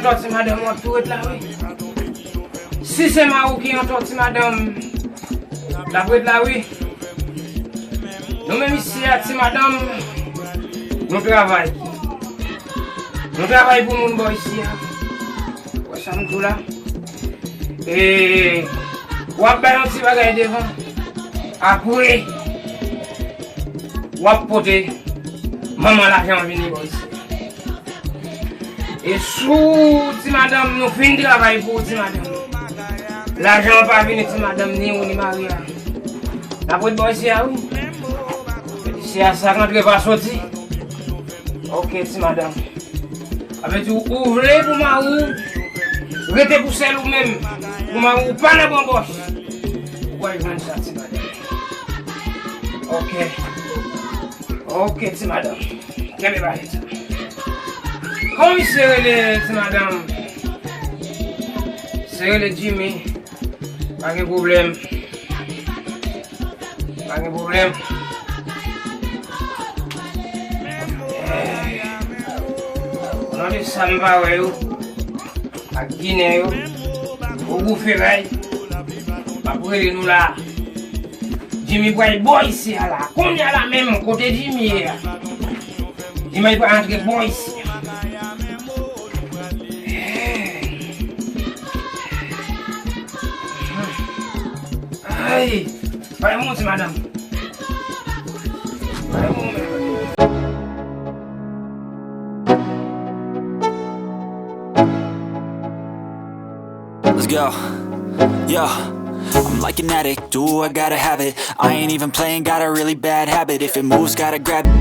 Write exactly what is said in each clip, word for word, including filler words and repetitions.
Ti madanm, w ap tou ret la, wi. Si se mari w ki antò, ti madanm, l ap ret la, wi. Nou menm isi a, ti madanm, nou travay. Nou travay pou moun bò isi a. Wè sa m di w la? E w ap bay yon ti bagay devan. Apre, w ap pote manman lajan an vini bò isi. E sou ti madanm, nou fin travay pou ti madanm. Lajan an pa vini ti madanm, ni ou ni mari a. N ap ret bò isi a, wi. Isi a, sa k antre pa soti. Ok, ti madanm. Sa vle di ou vle pou mari w rete pou sèl ou menm. Pou mari w pa nan banbòch. Ou pral jwenn sa, ti madanm. Ok. Ok, ti madanm. Kenbe bagay sa. Kòman misye rele, ti madanm? Se rele Jimmy. Pa gen pwoblèm. Pa gen pwoblèm. Eh, nan de sa m pa wè yo, ak Ginen yo, ou gou feray, m ap rele nou la. Jimmy pral bò isi a la. Kounye a la menm, kote Jimmy ye a? Jimmy pral antre bò isi a. Eh. Ay! Bay mwen ti madanm. Bay mwen men. Let's go. Yeah. I'm like an addict, do I gotta have it. I ain't even playing, got a really bad habit. If it moves, gotta grab it.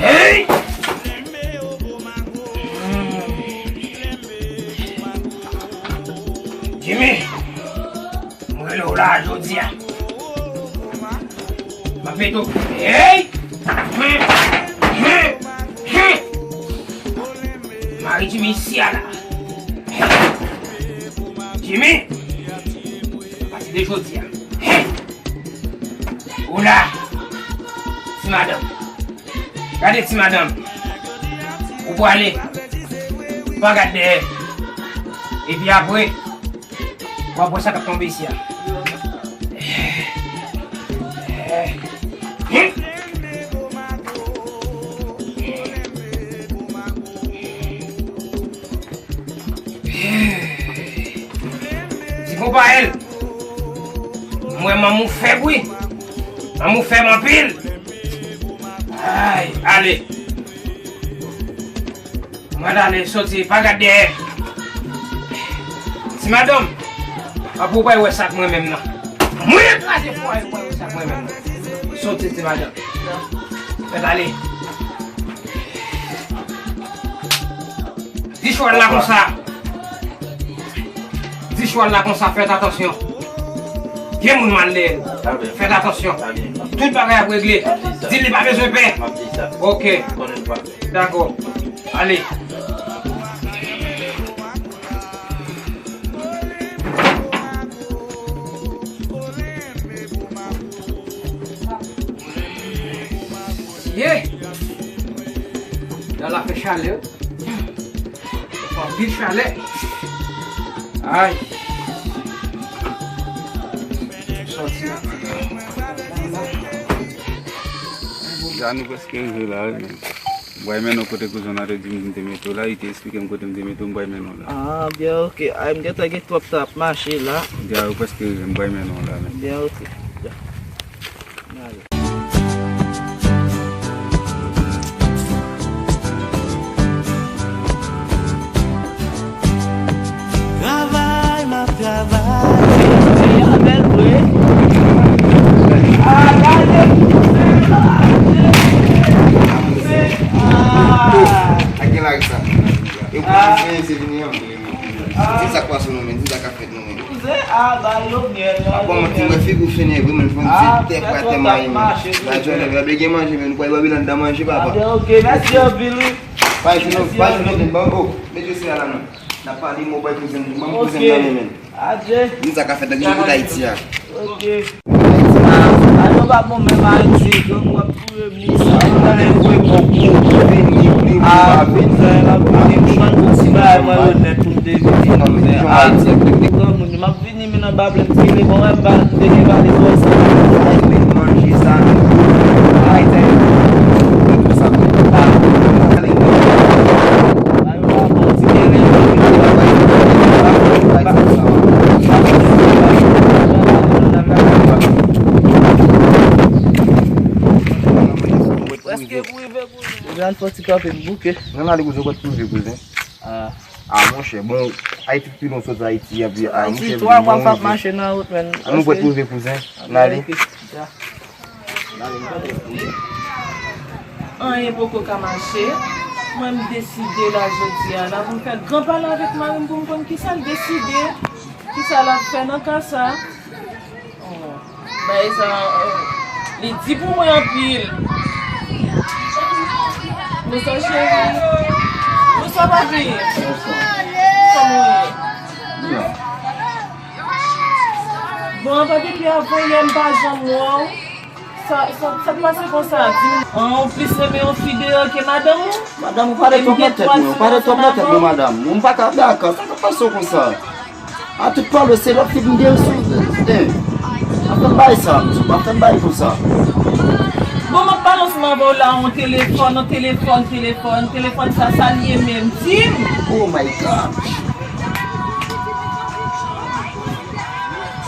Hey! Jimmy! Mwen rele w la jodi a. M ap mete w. Hey! Hen! Hen! Hen! Mari Jimmy isi a la. Hen! Jimmy! Apati de jodi a. Hen! Ou la! Ti madanm. Gade ti madanm. Ou prale. Pa gad dèyè. Epi apre, w ap wè sa k ap tonbe isi a. Di konpa el. Mwen manman w fèb wi. Manman w fèb anpil. Ay, ale. Mwen ale soti, pa gad dèyè. Ti madanm, apre w pral wè sa k mwen menm nan. Mwen kraze fwaye w pral wè sa k mwen menm nan. Soti, ti madanm. Fèt ale. Di chwal la konsa. Di chwal la konsa, fèt atansyon. Gen moun mal dèyè l. Fèt atansyon. Tout bagay ap regle. Di li pa bezwen pè. Ok. Dakò. Ale. Ye! Dan la fè chalè. Anpil chalè. Ay. Sòti. Gade nou prèske rive la wi, men. M pral mennen w kote kouzen w la te di m te mete w la, li te eksplike m kote m te mete w, m pral mennen w la. Ah, byen, ok. Ay, m gentan gen twòp tan ap mache la. Gade, ou prèske rive, m pral mennen w la, men. Byen, ok. Byen. M ale. Travay, m ap travay. Peyi a bèl vre. Ah, gade kouzen sa. Ah. Ak gen lari sa. E pou mwen se vini an. Di m sa k pase nou men, di m sa k ap fèt nou men. Ah, ba yo myèl, ba yo myèl. Bon, mwen ti wè figi w fini vre, men fò m ti tèt pa tè mayi, men. Ba Jònèf, la gen manje, men nou pral Babilòn nan manje, papa. Ah, ok, mèsi anpil, wi. Pa jwenn, pa jwenn, men bon, oh, met yo se la non. N ap pale mò bay kouzen, ban m kouzen nan men, men. Adye. Moun sa ka fèt nan gen kote Ayiti a. Ok. Ah, nou pa bon menm Ayiti, gang w ap touye moun. Sa, nou tande nou voye kòb pou vini, vini, pa vini. Ah, kouzen, l ap vini, m jwenn yon ti bagay mwen onèt pou m te vini, kouzen. Ah, granmoun, m ap vini, men nan pa vle m ti rele, bon, m pa, m te gen pale bò sa. Manje sa, men. Ay, tè. Tout sa, men. Ah. Prèske pou rive, kouzen. Jan fò ti kanpe m bouke. Nan ale kouzen, ou pa t twouve kouzen. Ah. Ah, monchè, bon, Ayiti pi lwen sot Ayiti, epi, ah, monchè, twa mwa m p ap mache nan wout, men. An nou pa t twouve kouzen. Nan ale. Ok, ja. Anyen poko ka mache. Mwen, m deside la jodi a la pou m fè gran pale avèk mari m pou m konn kisa l deside, kisa l ap fè nan ka sa. Oh, bagay sa, oh, li di pou mwen anpil. Bonswa cheri. Bonswa papi. Bonswa. Kòman w ye? Byen. Bon, apa depi avan yè m pa janm wè w. Sa, sa, sa k pase konsa? Di m. An, ou plis renmen yon fi deyò ke madanm ou? Madanm ou pale twòp nan tèt mwen, ou pale twòp nan tèt mwen, madanm. Mwen m pa ka dakò, sa k ap pase w konsa? A tout pale, se lòt fi m gen sou, eh. Pa fè m bay sa, m di w, pa fè m bay konsa. Bon, m ap pale ansanm avè w la, yon telefòn, yon telefòn, telefòn, telefòn sa, sa l ye menm? Di m. Oh my God.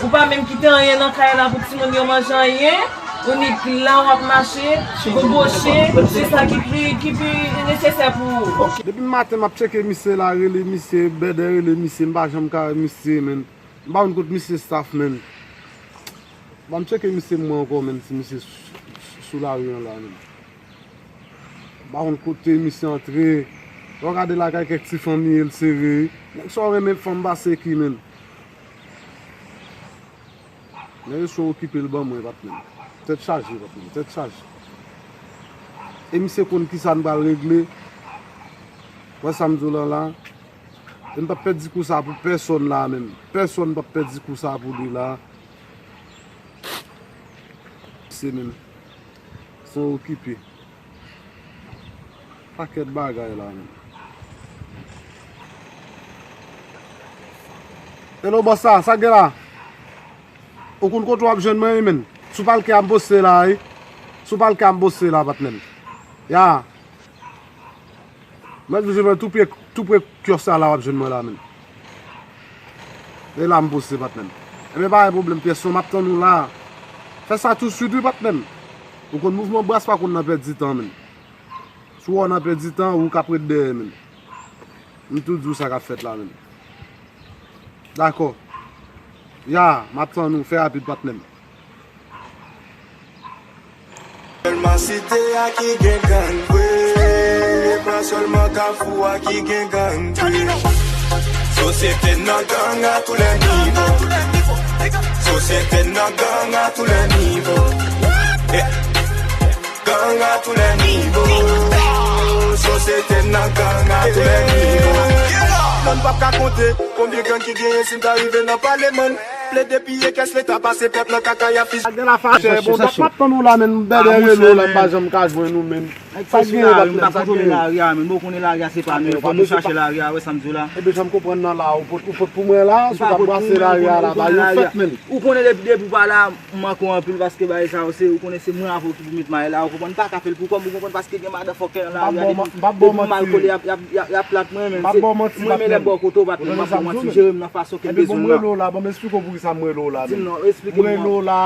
Ou pa menm kite anyen nan kay la pou timoun yo manje anyen. Ou nik la w ap mache, goboche, se sa ki pi, ki pi nesesè pou ou. Depi maten m ap tcheke misye la, rele misye, bèdè rele misye, m pa janm ka wè misye, men. M pa konn kot misye staff, men. Ban m tcheke misye m wè ankò, men, si misye s-, s-, sou lari an la, men. M pa konn kote misye antre. Lè w gade lakay kèk ti fanmi, el sere. Nèg sa w renmen fanm pase ki, men. Men restou okipe l ban mwen, patnè m. Tèt chaje, patnè m. Tèt chaje. E misye konn kisa n pral regle. Wè sa m di w lan la. E m p ap pèdi kou sa pou pèsonn la menm. Pèsonn p ap pèdi kou sa pou li la. Se menm. San okipe. Pakèt bagay la menm. Hello, bòs la, sa k gen la? Ou konn kote w ap jwenn mwen, wi, menn. Sou palke a m poste la, wi. Sou palke a m poste la, patnè m. Ya. Mwen vin jwenn mwen tou pre, tou pre kyòs la, la w ap jwenn mwen la, menn. E la m poste, patnè m. Enben, pa gen pwoblèm, pyès son, m ap tann ou la. Fè sa touswit, wi, patnè m. Ou konn mouvman bras pa konn nan pèdi tan, menn. Si w wè w nan pèdi tan, ou k ap ret dèyè, menn. M tou di w sa k ap fèt la, menn. Dakò. Ya, m ap tann ou, fè rapid, patnè m. Sèlman Site a ki gen gang vre, e pa sèlman Kafou a ki gen gang vre. Sosyete nan gang à tous les niveaux. Sosyete nan gang à tous les niveaux. Yeah. Gang à tous les niveaux. Sosyete nan gang à tous les niveaux. Nan n p ap ka konte konbyen gang ki genyen si n ta rive nan pale, man. Plede piye kès Leta, pase pèp nan kaka y ap fizi. Ak de la fachè, bon, m ap tann ou la, menn, m bèbè rele w la, m pa janm ka jwenn ou, menn. Sa gen, patnè m, sa gen. Ou konnen lari a, menn, bon, ou konnen lari a se pa nou, fò nou chache lari a, wè sa m di w la. Ebyen, jan m konprann nan la, ou pot, ou pot pou mwen la, si w t ap brase lari a la, ba yo fèt, menn. Ou konnen depi, depi w pa la, m manke w anpil, paske bagay sa yo, se, ou konnen se mwen avè w ki pou met may la, ou konprann, m pa ka fè l pou kò m, ou konprann, paske gen madanfòkè nan lari a, depi, depi m al kole, y ap, y ap, y ap, y ap plat mwen, menn, se, m renmen lè bò kote w, patnè m, m ap fè w manti, jere m nan fason ke m bezwen l la. Ebyen, bon, m rele w la, ban m esplike w poukisa m rele w la, menn. Di m non, esplike m non. M rele w la,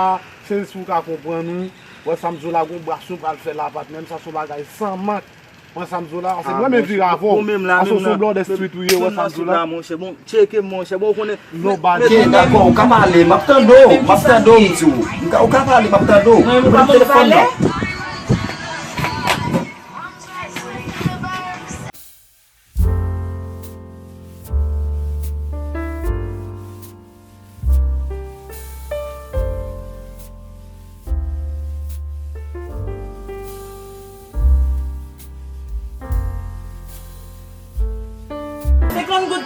se jis pou w ka konprann, wi. Wè sa m di w la, gon bras nou pral fè la, patnè m, sa se yon bagay san mank. Wè sa m di w la, se mwen menm vire avè w. Bon, menm la, menm la. Ase se yon blòdè street ou ye, wè sa m di w la. Monchè, bon, tcheke m, monchè, bon, ou konnen. Nobody. Ok, dakò, ou ka pale, m ap tande w, m ap tande w, m di w. Ou ka, ou ka pale, m ap tande w. Mwen menm pa konn pale.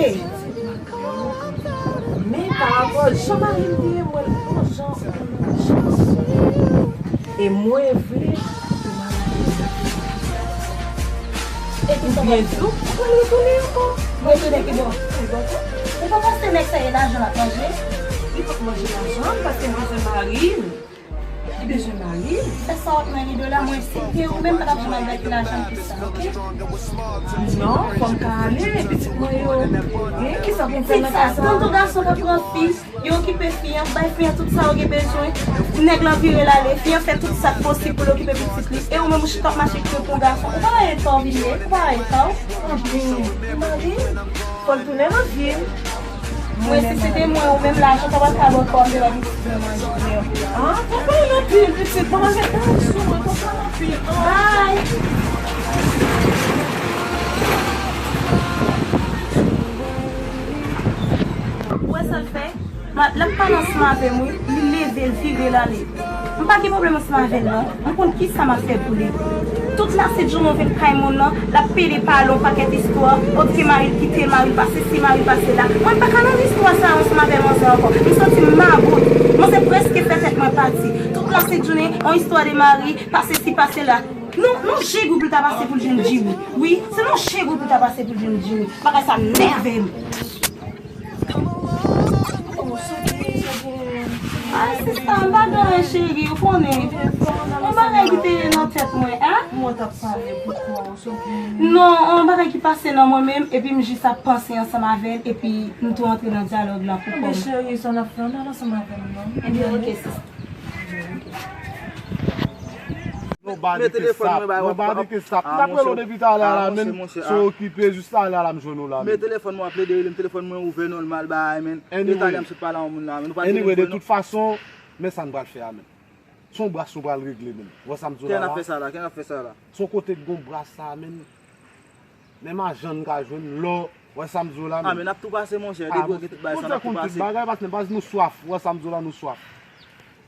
Hey! Men pa rapò jan mari m te ye, mwen bon jan, jan. E mwen vle pou mari m. Oubyen di w, ou pral retounen ankò. Retounen ki bò? Ou pa panse nèg sa e lajan l ap manje? Li p ap manje lajan m paske m bezwen mari m. Li bezwen mari l. Fè sa w ap nan lide w la, mwen si te ou menm pa t ap janm al bay ki lajan m pou sa, oke? Non, fò m ka ale, pitit mwen yo. Men kisa pou m fè nan kay sa? Tonton gason k ap pran fi, yo okipe fi an, bay fi an tout sa yo gen bezwen. Nèg lan vire l ale, fi an fè tout sa k posib pou l okipe pitit li. E ou menm ou chita w ap mache kite pou yon gason. Ou pa rayi èt pa w vin ye, ou pa rayi èt pa w. Anpil. Mari m. Fò l tounen nan vi l. Mwen, si se te mwen ou menm, lajan sa pa t ka bò kò m te ba pitit mwen manje. Ah, pa pale anpil, pitit. Mwen manje tan sou mwen, pa pale anpil. Ah. Bye. Ou wè sa l fè? Ma-, l ap pale ansanm avè m, wi. Li leve, l vire, l ale. M pa gen pwoblèm ansanm avè l, non. M konn kisa m ap fè pou li. Tout lasent jounen w vin kay moun nan, l ap pede pale yon pakèt istwa. Òske mari l kite, mari l pa sesi, mari l pa sela. Mwen, m pa ka nan istwa sa yo ansanm avè manzè ankò. M santi m mabout. Manzè prèske fè tèt mwen pati. Tout lasent jounen, yon istwa de mari, pa sesi, pa sela. Non, non, je gwoup li ta pase pou l jwenn diri. Wi, se non je gwoup li ta pase pou l jwenn diri. Bagay sa nève m. Ay, sista, m pa gen anyen, cheri, ou konnen. Yon bagay ki te nan tèt mwen, en? Mwen t ap pale pou kò w, se w ki... Non, yon bagay ki pase nan mwen menm, epi m jis ap panse ansanm avè l, epi m tou antre nan dyalòg la pou kò m. Ebyen, cheri, sa n ap fè, ann al ansanm avè m, non. Ebyen, ok, sista. Nobody can stop. Nobody can stop. M t ap rele w depi talè a la, men. Si w okipe, jis talè a la, m jwenn ou la, men. Men telefòn mwen ap plede rele m, telefòn mwen ouvè nòmal, bagay, men. Anyway. E talè m sot pale a yon moun la, men. Nou pral... Anyway, de tout fason, men sa n pral fè a, men. Se yon bras nou pral regle, men. Ou wè sa m di w la la? Kè n ap fè sa la, kè n ap fè sa la. Se yon kote k gon bras sa, men. Menm ajan n ka jwenn lò, ou wè sa m di w la, men. A, men n ap tou pase, monchè, depi w gen tout bagay sa, n ap tou pase. Monchè, konn tout bagay, paske nou swaf, ou wè sa m di w la, nou swaf.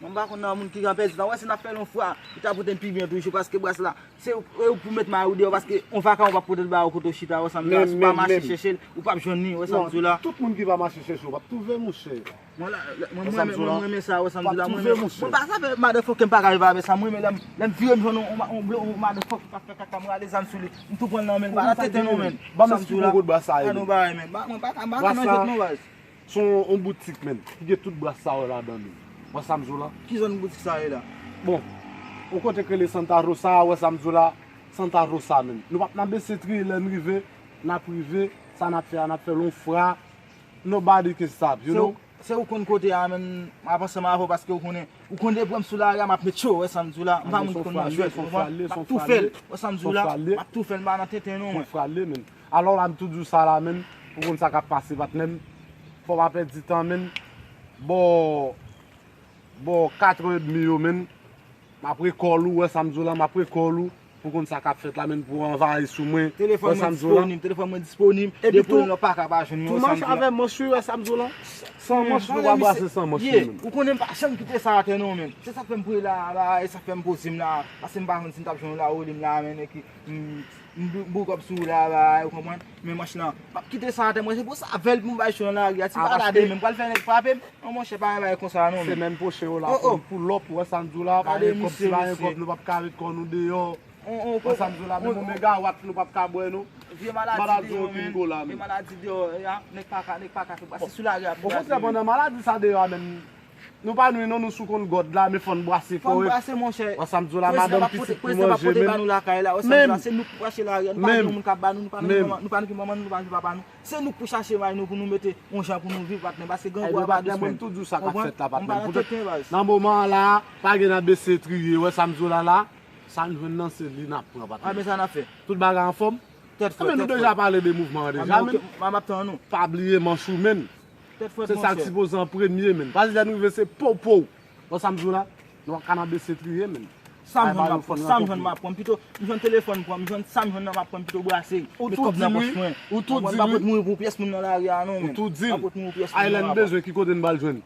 Mwen m pa konn nan moun ki ka pèdi tan, ou wè si n ap fè l yon fwa, li ta pote n pi byen toujou, paske bras la, se ou, ou pou met mayi w deyò, paske yon vakabon p ap pote l ba ou kote w chita, ou wè sa m di w la, si w pa mache chèche l, ou p ap jwenn li, ou wè sa m di w la. Tout moun ki pa mache chèche w p ap twouve, monchè. Mwen la, mwen, mwen, mwen, mwen renmen sa, wè sa m di la, mwen renmen. Mwen pa sa fè motherfucker m pa ka viv avè sa, mwen renmen lè m, lè m vire m jwenn yon, yon, yon, yon motherfucker k ap fè kaka, m rale zam sou li, m tou pran l nan men l, pa nan tenten non, men. Ban m esplike w kote bras sa ye, men. Mwen pa ka, m pa ka nan jwèt non, baz. Se yon, yon boutik, men, ki gen tout bras sa yo ladan li. Wè sa m di w la? Ki zòn boutik sa ye la? Bon, yon kote k rele Santa Rosa, wè sa m di w la, Santa Rosa, men. Nou p ap nan bese triye, lè n rive, n ap rive, sa n ap fè a, n ap fè l yon fwa. Nobody can stop, you know? Se ou konn kote a, men, m ap ansanm avè w paske ou konnen, ou konn depi w wè m sou lari a, m ap met cho, wè sa m di w la. M pa moun ki konn nan jwèt, ou konprann? M ap tou fè l, wè sa m di w la, m ap tou fè l, m pa nan tenten non, mwen. Fò frale, men. Alò la, m tou di w sa la, men, ou konn sa k ap pase, patnè m. Fò w pa pèdi tan, men. Bò, bò katrè edmi yo, men. M ap rekòl ou, wè sa m di w la, m ap rekòl ou pou konn sa k ap fèt la, men pou anvayi sou mwen. Telefòn mwen disponib, telefòn mwen disponib. Depi w la pa ka pa jwenn mwen, wè sa m di w la. Tou mache avè manch wi, wè sa m di w la. San manch, nou pa brase san manch wi, men. Ou konnen m pa janm kite sa atè non, men. Se sa k fè m pre la, la, e sa k fè m poze m la. Paske m pa konn si m t ap jwenn la, ou li m la, men, e ki m, m, m boukòp sou ou la, la, ou konprann? Men manch lan, m ap kite sa atè, mwen, se pou sa avè l pou m bay cho nan lari a. Si m pa gade, men m pral fè nèg frape m. Non, monchè, pa gen bagay konsa non, men. Se menm pwochen yo la, pou pull up, ou wè sa m di w la, pa gen kòb, si pa gen kòb, nou p ap ka ret kò nou deyò. Ou wè sa m di w la, menm yon megawat, nou p ap ka bwè, non. Vye maladi deyò, men. Vye maladi deyò, ya, nèg pa ka, nèg pa ka fè brase sou lari a. Okontrè, pandan maladi sa deyò a, menm, nou pa nwi, non, nou sou kont God la, men fò n brase kòrèk. Fò n brase, monchè. Wè sa m di w la, madanm, pitit pou manje, men. Wè sa m di w la, se nou k pou mache lari a, nou pa gen moun k ap ba nou, nou pa gen manman, nou pa gen manman nou, nou pa gen papa nou. Se nou k pou chache may nou pou nou mete yon jan pou nou viv, patnè, paske grangou a pa de semèn. Mwen tou di w sa k ap fèt la, patnè. Poutèt nan moman an la, pa gen nan bese triye, wè sa m di w la la, sa n jwenn nan se li n ap pran, patnè. A, men sa n ap fè. Tout bagay anfòm? Tèt frèt, tèt frèt. Anben, nou deja pale de mouvman an deja, men. M ap tann ou. Pa bliye manch ou, men. Tèt frèt, monchè. Se sa k sipoze an premye, men. Paske lè n rive se pow pow. Wè sa m di w la? Nou pa ka nan bese triye, men. Sa m jwenn m ap pran, sa m jwenn m ap pran. Pito m jwenn telefòn pran, m jwenn sa m jwenn nan m ap pran, pito brase. Met kòb nan pòch mwen. Ou tou di wi. Ou konprann, m pa pot mouri pou pyès moun nan lari a non, men. Ou tou di m. M pa pot mouri pou pyès moun nan lari a. Ay, lè n bezwen, ki kote n pral jwenn?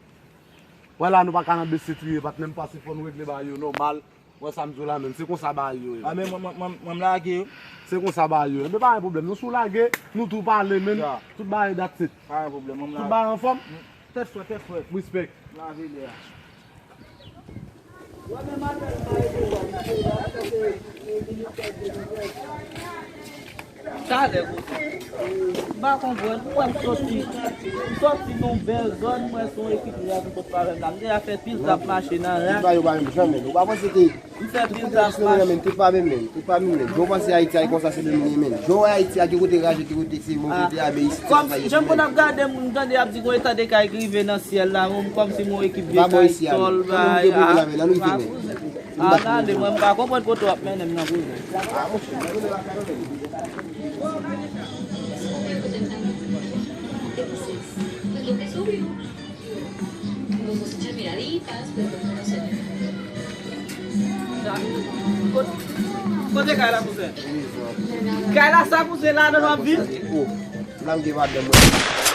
Wè la, nou pa ka nan bese triye, patnè m, pase fò nou regle bagay yo nòmal. Wè sa m di w la, men. Se konsa bagay yo ye. A, men mwen, mwen, mwen, mwen m lage yo. Se konsa bagay yo ye. Men pa gen pwoblèm. Nou sou lage, nou tou pale, men. Tout bagay, that's it. Pa gen pwoblèm, mwen m lage. Tout bagay anfòm? Tèt frèt, tèt frèt. Respect. M lave lè a. Talè, kouzen. M pa konprann. Ou wè m soti, m soti nan yon bèl zòn, m wè se yon ekip rèv m pot pa wè m la. M deja fè pil tan ap mache nan ray. Yo pa menm jan, men. Ou pa panse ke M fè pil zafach. Men, tout pa menm, men. Tout pa menm, men. Jan w panse Ayiti a, e konsa se menm li, men. Jan w wè Ayiti a, ki kote raje, ki kote se bon kote a, men isit se pa isit menm. Kòmsi, jan m konn ap gade moun, m tande y ap di gon eta de kay ki rive nan syèl la, men kòmsi gon ekip vye kay, tòl, bay, a. A, gade, mwen, m pa konprann kote w ap mennen m nan, kouzen. Kote kay la, kouzen? Kay la, sa, kouzen, ladan w ap viv? Blan gen madanm mwen.